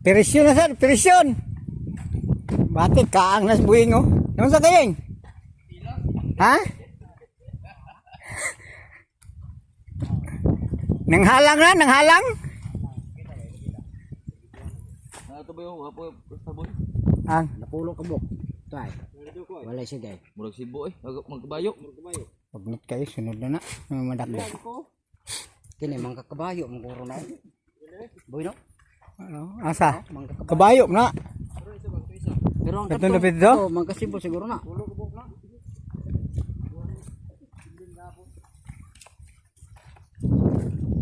Perisyon na sir, perisyon. Batik kaang nas buhing oh. Naman sa kayeng? Ha? Nanghalang na, nanghalang? Ano ba yung hapo sa boy? Ang Napulo ka buk. Tay. Wala siya day. Murag sibo eh, magkabayo. Pagnit kayo, sunod na na. Madakbo. Kini mangka kabayo manguro na. Boy no? Ano? Asa? Mangka kabayo. Kabayo na. Pero ang Katong dapit do? Oh, mangka sibo siguro na.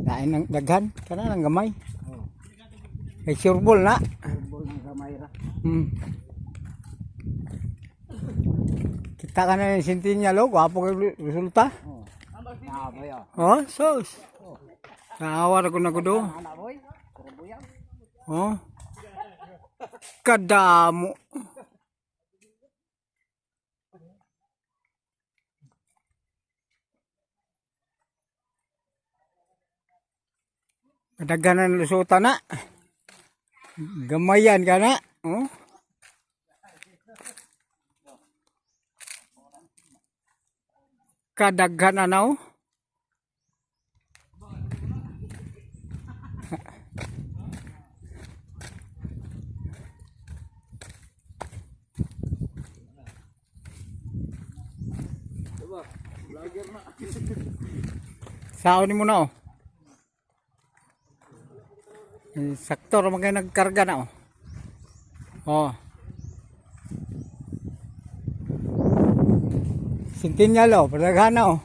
Lain ng daghan. Kana ng gamay. Kay surbol na. Bol ng gamay ra. Kita ka na yung sentinel, oh. Gwapo kay resulta. Oh. Ah, boy oh. Oh, sus. Naawa ra ko na ko do. Ana boy. Puro buyag. Oh. Kadamo. Kadaghanan lusutan na. Gamayan ka na. Oh. Kadaghanan na oh. Saon ni mo na oh. Eh, sakto ra man kayo nagkarga na oh. Oh. Centennial oh, padaghan na oh.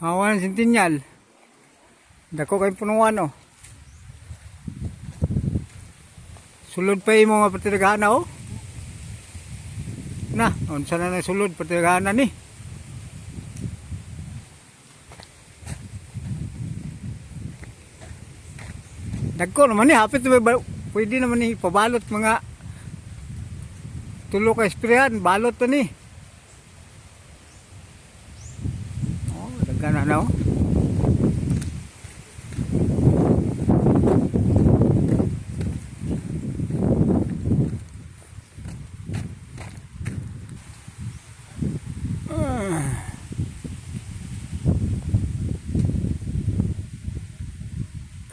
Awan Centennial. Dako kay punuan oh. Sulod pa imo nga patidaghan na oh. Na, unsa na na sulod patidaghan na ni. Dagko naman ni, hapit na ba, pwede naman ni pabalot mga tulo ka esprehan, balot to ni. Oh, daghan na na oh.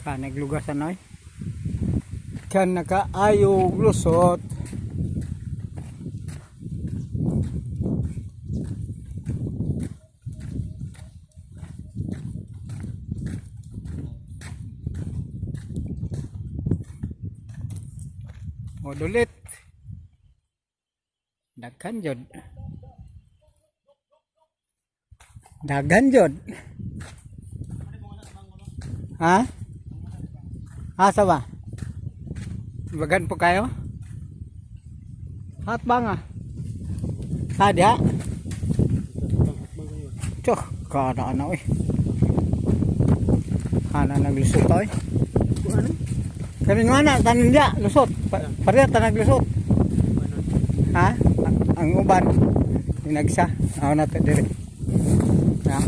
Ka naglugasan ay. Kan nakaayog lusot. Modulit. Daghan jod. Daghan jod. Ha? Asa ba? Bagan po kayo? Hat ba nga? Sadi ha? Tsoh, kada na eh. Kana naglusot oy. Kami nga na, tanan niya, lusot. Pareha tanag lusot. Ha? Ang uban, dinagsa. Ako na dire. Ha?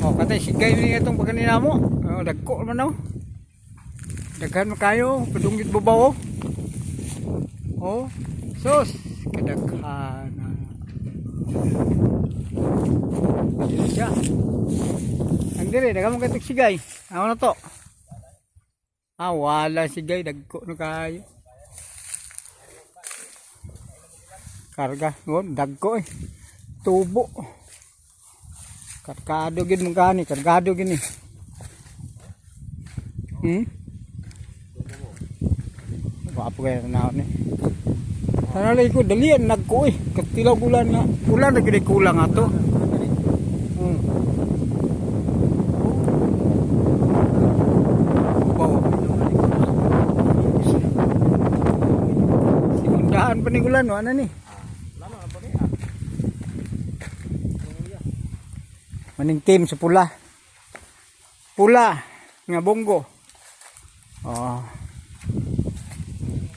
Oh, katay sigay ni itong pagkanina mo. Oh, dagko man oh. Daghan mo kayo, padunggit babaw oh. Oh, sus, kadaghan. Dili siya. Ang dire, daghan mo kayo sigay. Ako na to. Ah, wala sigay, dagko na kayo. Karga, oh, dagko eh. Tubo. Kargado gid mo kani, kargado gini. Wapo kayo na ni. Sana lang ko dalian nagko eh. Katilaw ulan nga. Ulan na gid kulang ato. Bawa. Sigundahan pa ni ulan no ano ni? Maning team sa pula. Pula nga bonggo. Oh.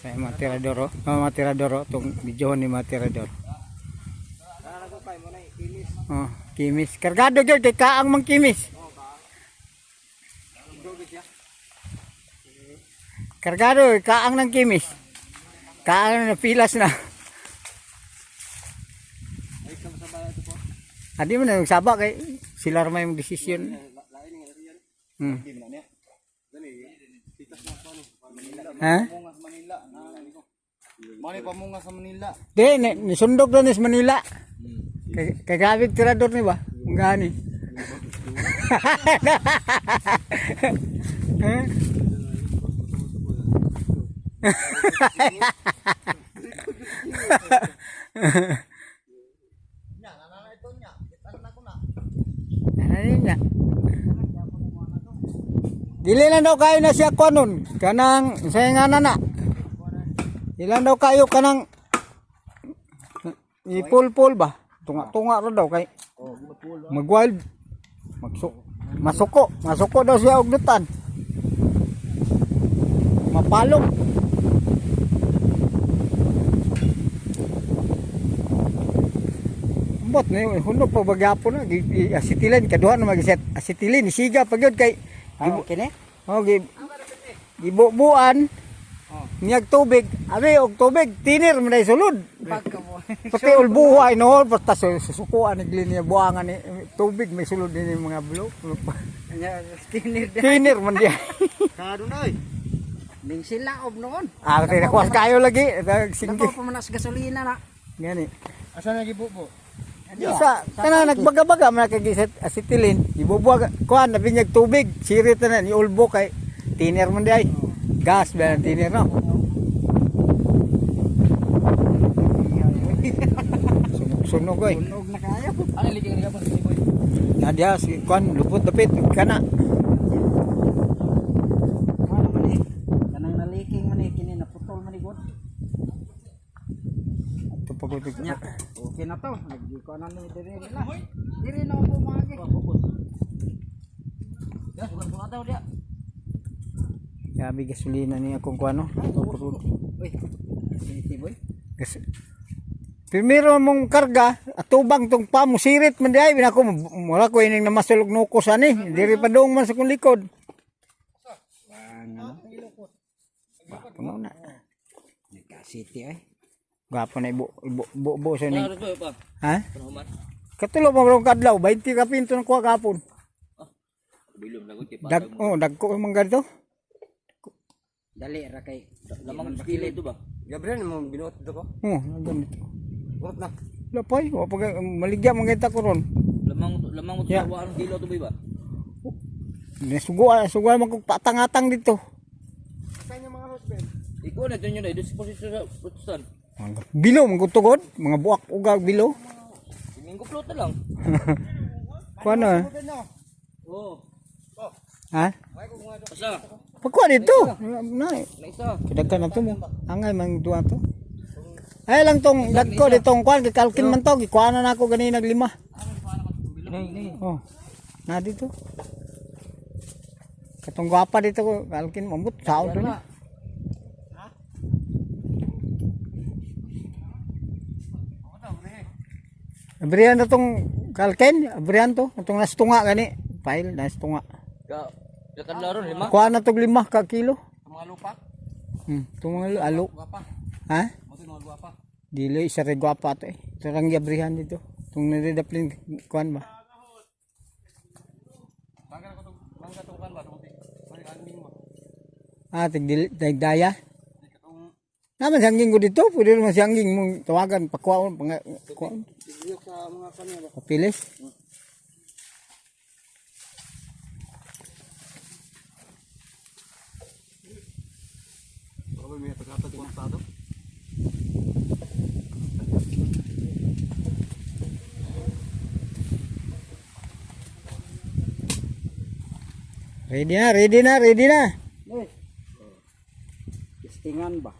Kaya mga tirador, oh. Mga tirador, oh. Itong video ni mga tirador. Oh, kimis. Kargado gyud kay kaang mang kimis. Kargado, kaang ng kimis. Kaang na pilas na. Adi mo na nagsaba kay sila ra may desisyon. Ha? Mani pamunga sa Manila. Di, nisundok na ni sa Manila. Kay grabe tirador ni ba? Ang gani. Ha? Ano na? Dili lang daw kayo na siya kunon. Kanang sa nga na na. Ilan daw kayo kanang ipul-pul ba? Tunga-tunga ra daw kay mag-wild. Magsu masuko, masuko daw siya og dutan. Mapalong. Ambot na yun, hunog pa bagyapon na, asitilin, kaduha na mag-set, asitilin, isiga pa gyud kay, Ah, okay ne? oh, gibubuan, niyag tubig, abi og tubig, tinir man day sulod. Pagka mo. Pati ulbuhay noon, basta susukuan ni niya buangan ni tubig may sulod din yung mga bulo. Tinir da. Tinir man diya. Kado na oy. Ning sila ob noon. Ah, tinakuas kayo lagi, singgi. Nako pa man as gasolina na. Gani. Asa na gibubo? Sa kana nagbaga-baga man kay asitilin, ibubuag kuan na binyag tubig, sirit na ni ulbo kay tiner man diay. Gas ba ang tiner no? Sunog-sunog oy. Sunog na kayo. Ano liking nga pa si boy? Nadia si kuan lupot dapit kana. Ano man eh. Kanang naliking man eh kini naputol man eh god. Ito pa ko Nya. Okay na to. Nagiko na ni diri nila. Diri na mo maagi. Ya, sugan ko daw dia. Grabe gasolina ni akong kuan no. Uy. Siniti boy. Gas. Primero mong karga, atubang tong pa mo sirit man diay binako mura ko ining namasulog nukos ani, diri pa dong man sa kong likod. Gwapo na. Nagka-city ay. Gwapo na ibo ibo ibo, ibo sa ning. Ano boy pa? Ha? Ano man? Katulo mo rong kadlaw, 20 ka pinto ng kuha kapon. Bilom lagot kay Dag oh, dagko man ganito. Dali ra kay. Lamang kilo ito ba? Gabriel mo binuot dito ko. Oh, ganito. Urot na. Lapay, wa pa maligya man kita ko ron. Lamang lamang mo Yeah. sa 1 kilo to boy ba? Suguan, suguan man kog patangatang dito. Ikaw na dyan yun ay doon sa posisyon sa putusan. Bilo man kog tugod, mga buak ugag bilo. Minggo float na lang. Kuan na. Oo. Ha? Asa? Pagkuha dito. Na, Na isa. kidagkan na to mo. Angay man duwa to. Ay lang tong dagko ditong kuan gikalkin man to, gikuha na nako ganina lima. Inay, inay. Oh. Na dito. Katong gwapa dito ko, kalkin mamut sao to na. Abrihan na tong kalkin, abrihan to, itong nastunga gani. File nastunga. Ka Kakadlaron lima. Kuha na tog 5 ka kilo. Mga lupa. Itong mga alo. Guwapa. Ha? Mo mga guwapa. Dili isa rin gwapa to eh. Ito lang giabrihan dito. Itong naridaplin kuan ba? Bangga ko tong bangga tong kan ba tong balik angin mo. Ah, tig daya. Naman siyanging ko dito. Pwede naman siyanging mong tawagan. Pakuwaon. Pang, kuwaon. Tigiyok sa mga kanya ba. Papilis. Baka may pagkatag kontado. Ready na, ready na, ready na. Eh. Tistingan ba?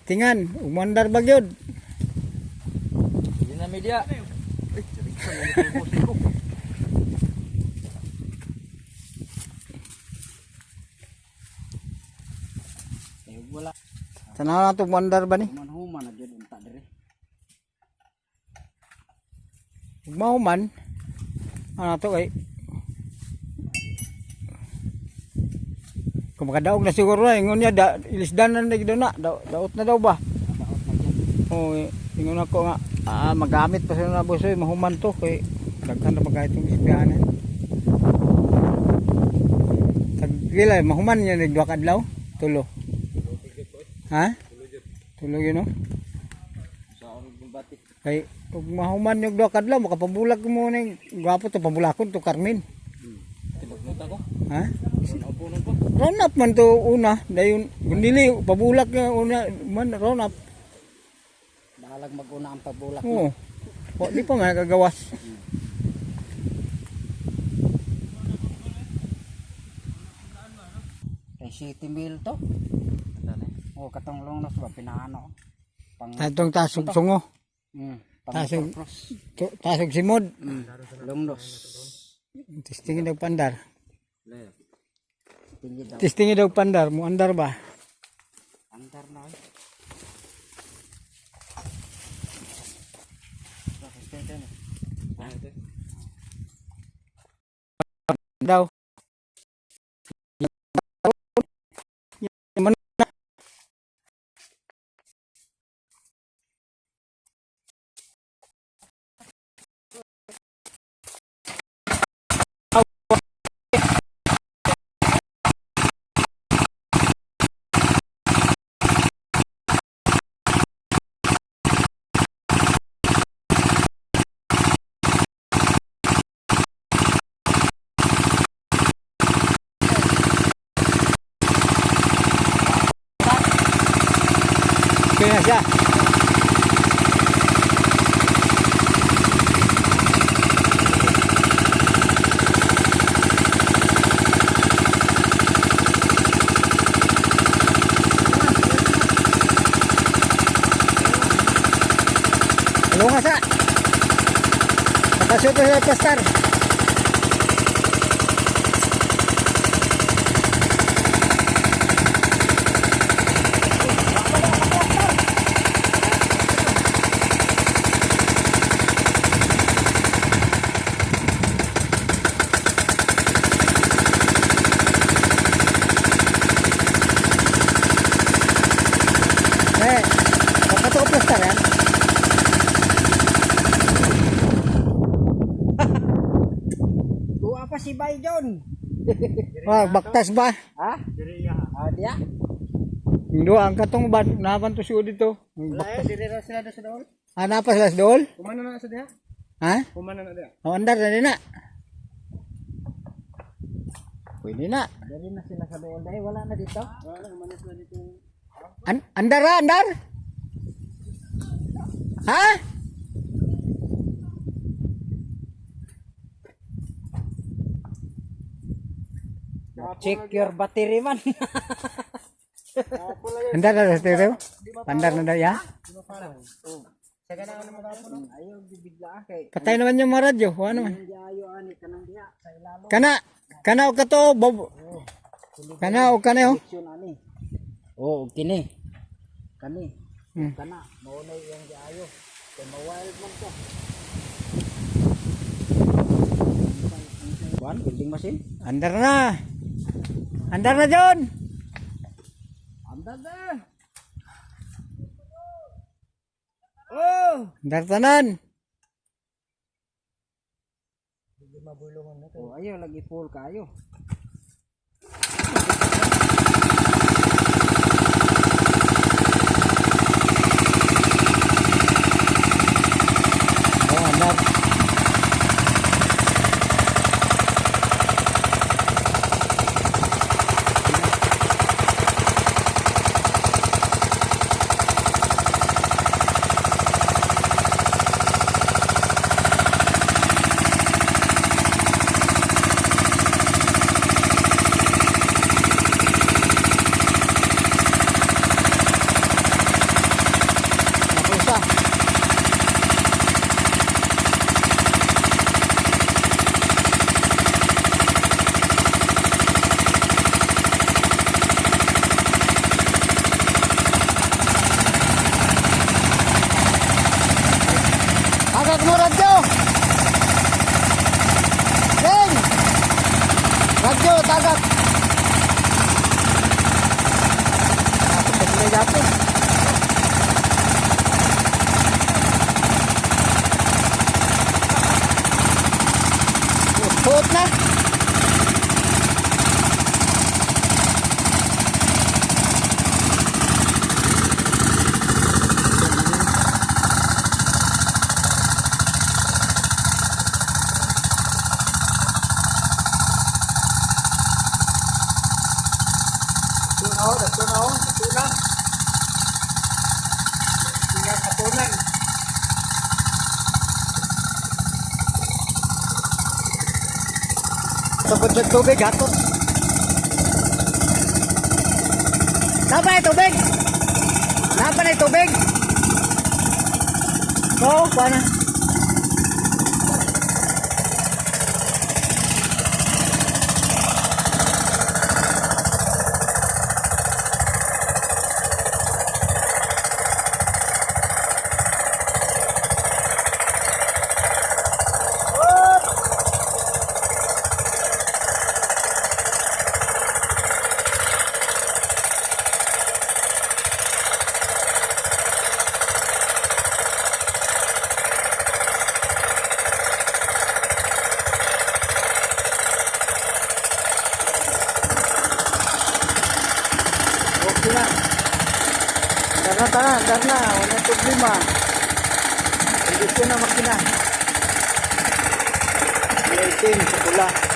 Tingan, umandar ba gyud? Hindi na media. Eh wala. Tanaw na to umandar ba ni? Human-human na gyud unta diri. Ug mahuman. Ano to kay? Kung makadaog na siguro na, ingon niya, da, ilisdan na na na, da, daot na daw ba? Oo, eh, ingon ako nga, magamit pa sila na boss, eh, mahuman to, kay daghan na pagka itong ispianan. Tagpila, mahuman niya nagduha ka adlaw, tulo. Ha? Tulo yun, no? Kay, ug mahuman yung duha ka adlaw, makapabulag mo ning gwapo to, pabulakon to Carmen. Ha? Round up man to una, dayon gundili pabulak nga una man round up. Bahalag maguna ang pabulak. Oo. O, di pa man nagagawas. Kay City Mill to. Oh, katong longnos ba pinaano? Pang Tatong tasog sungo, pang Tasog. cross. Tasog simod. Longnos. Testingin daw pandar. Tinggi daw. Testingin daw pandar, mo andar ba? Andar na eh. Daw. Man kaya siya. Ano nga sa? Napasuto sa pastar. Eh, papato ko plastar yan. Tuwa pa si Bay John. Ah, baktas ba? Ha? Ah, diya. Yung duha, ang katong ba, napan to siya dito. Ang baktas. Dire ra sila sa daol. Ah, napa sila sa dool? Kumano na sa diha? Ha? Kumano na diha? O, andar na din na. Pwede na. Dali na sila sa doon dahil wala na dito. Wala kumano sila dito. Andar na, andar? Ha? Check your battery man. Andar na sa tiro? Andar na daw ya? Ayaw bibigla kay. Patay naman yung mga radyo. Wala naman. Hindi ayo ani kanang diha sa ilalo. Kana, kana o kato, bob. Kana o kana oh. Action ani. Oh, kini. Kani. Kana mao na iyang giayo. Kay ma-wild man to. One building machine. Andar na. Andar na, John. Andar na. Oh! Andar tanan. Oh, ayo lagi full kayo. Oh, andar. Nakusa. Agak mo radyo! Ding! Radyo, tagak! gapon. Suot na. Tunaw, tunaw, tunaw. Tingnan. Tupod sa tubig, hatot. Napa na tubig? Napa na tubig? Oo, kuha na. Okay na. Andar na tanan, andar na. Wala problema. Kondisyon na makina. Lighting, sa pula.